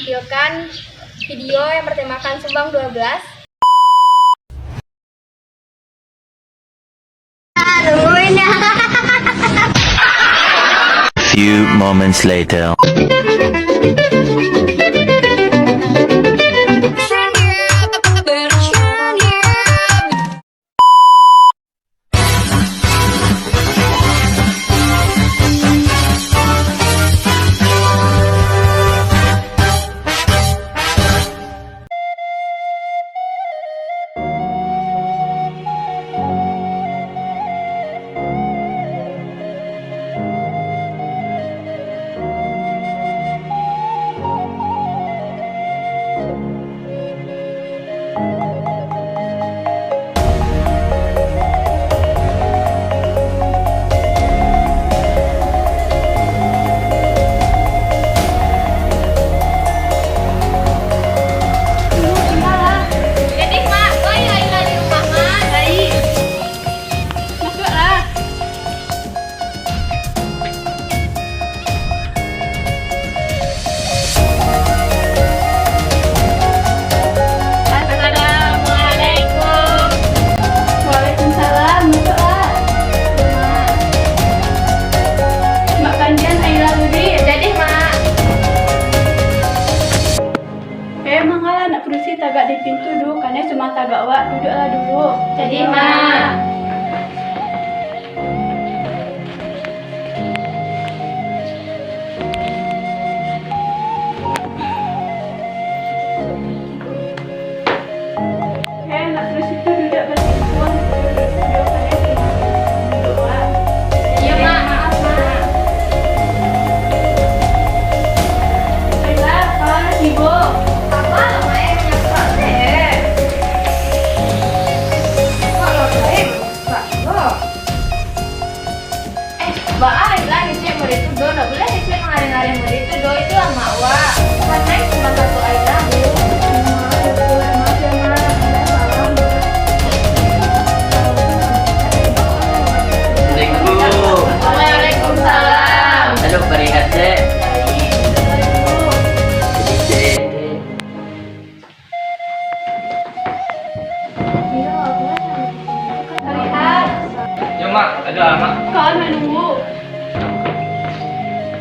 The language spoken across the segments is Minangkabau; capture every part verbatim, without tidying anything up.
Videokan video yang bertemakan Subang dua belas. Tungguin ya. Few moments later. Jadi, Mak, kau yang ada di rumah, Mak? Baik. Masuklah. Assalamualaikum. Waalaikumsalam. Masuklah. Mak, mak kandian aia lalu di. Jadi, Mak. Eh, manggalah nak padusi tagak di pintu tu, kanai cuma tagak wak, duduaklah dulu. Jadi, Mak. Eh, nak padusi tu duduak baliak. Iyo, Mak. Maaf, Mak. Ayolah, Mak, tibo. Apa lah, Mak, yang nyapak deh? Kok lo, Mak, nyapak lo? Eh, baa Aila ngecek murid tu doh, ndak buliah ngecek mangareh-ngareh murid tu doh, itu amak wak. Kanai cuma satu Aila, Bu. Assalamualaikum. Waalaikumsalam. Aduh, barihat, Cek. Jadi, Cek. Yo, Mak, ado, Mak. Kawan manunggu.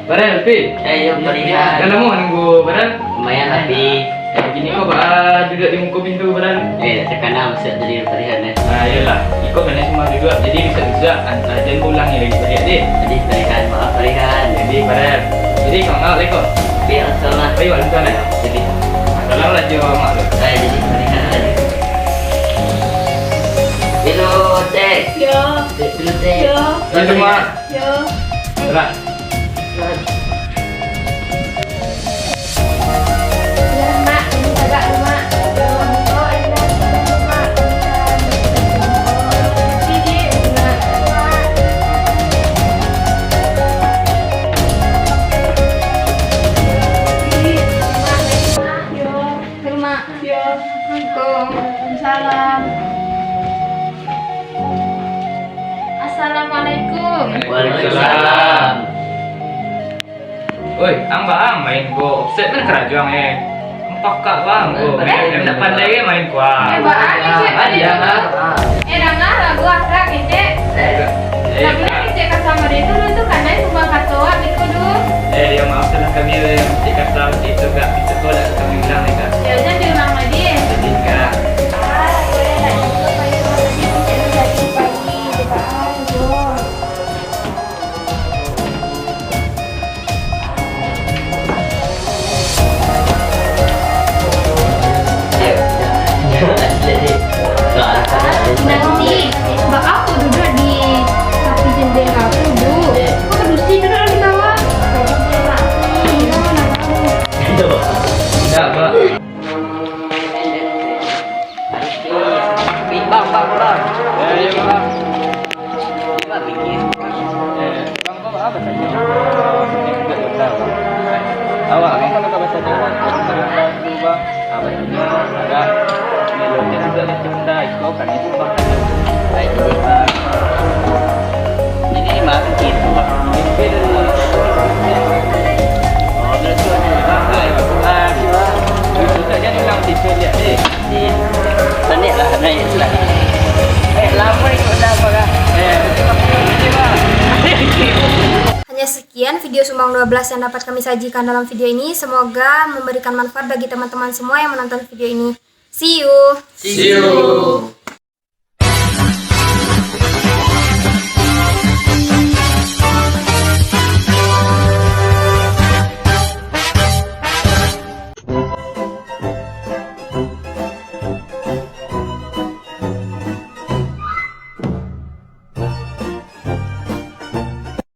Barel, Pi. Eh, yo, Parihan. Dah lamo nunggu, Barel? Lumayan lah, Pi. Eh, kini ko baa duduak di muko pintu, Barel? Eh, takana masuak tadi, Parihan, eh. Ah, iyolah. Iko kanai sumah duduak, jadi bisa-bisa, ah, jan ulangi lagi, Parihan, deh. Jadi, Parihan, maaf, Parihan. Jadi, Barel. Jadi, assalamualaikum. Pi, assalamualaikum. Oi, waalaikumsalam. Jadi, salam lah jo mak tu. Eh, jadi, Parihan. Hello, Tek. Yo. Tek, hello, Tek. Yo. Yo, Mak. Yo. Gerak. Yo, Mak. Ini tagak, Mak. Yo, Mak. Sini, Mak. Mak. Yo. Yo. Assalamualaikum. Waalaikumsalam. Oi, ang baa ang main ko? Offset kan karajo ang, eh. Ang pakak baa ang ko. Main, main, ndak pandai, eh, main ko, ah. Eh, baa ang, Cek, tadi tu? Eh, danga lagu akak, Cek. Eh, eh, lagu nan Cek kasar model tu, tu kanai sumbang kato awak beko tu. Eh, yo, maafkanlah kami, eh, Cek kasar, Cek tu gak bisa ko dak kami ulang, eh, Kak. Yo, jan diulang lagi. Jadi, Kak. Ah, yo, dak bisa, Pak, yo, tadi Cek tu jadi pagi, Cek, ah, yo. Nanti, baa ko duduak di tapi jendela tu, Bu? Kok padusi duduak di bawah? Tidak, Pak. Bang, bang, bang. Ya, ya, bang. Bang, mikir. Eh, bang, bang, apa tadi? Awak, bang, kalau bahasa Jawa, bang, bang, apa tadi? Ada melodi juga di Sunda, iko kan itu, bang. Baik, jadi, bang. Jadi, bang, mikir, bang. Mikir dulu. Oh, betul, bang. Bang, bang. Hanya sekian video Sumbang dua belas yang dapat kami sajikan dalam video ini. Semoga memberikan manfaat bagi teman-teman semua yang menonton video ini. See you. See you.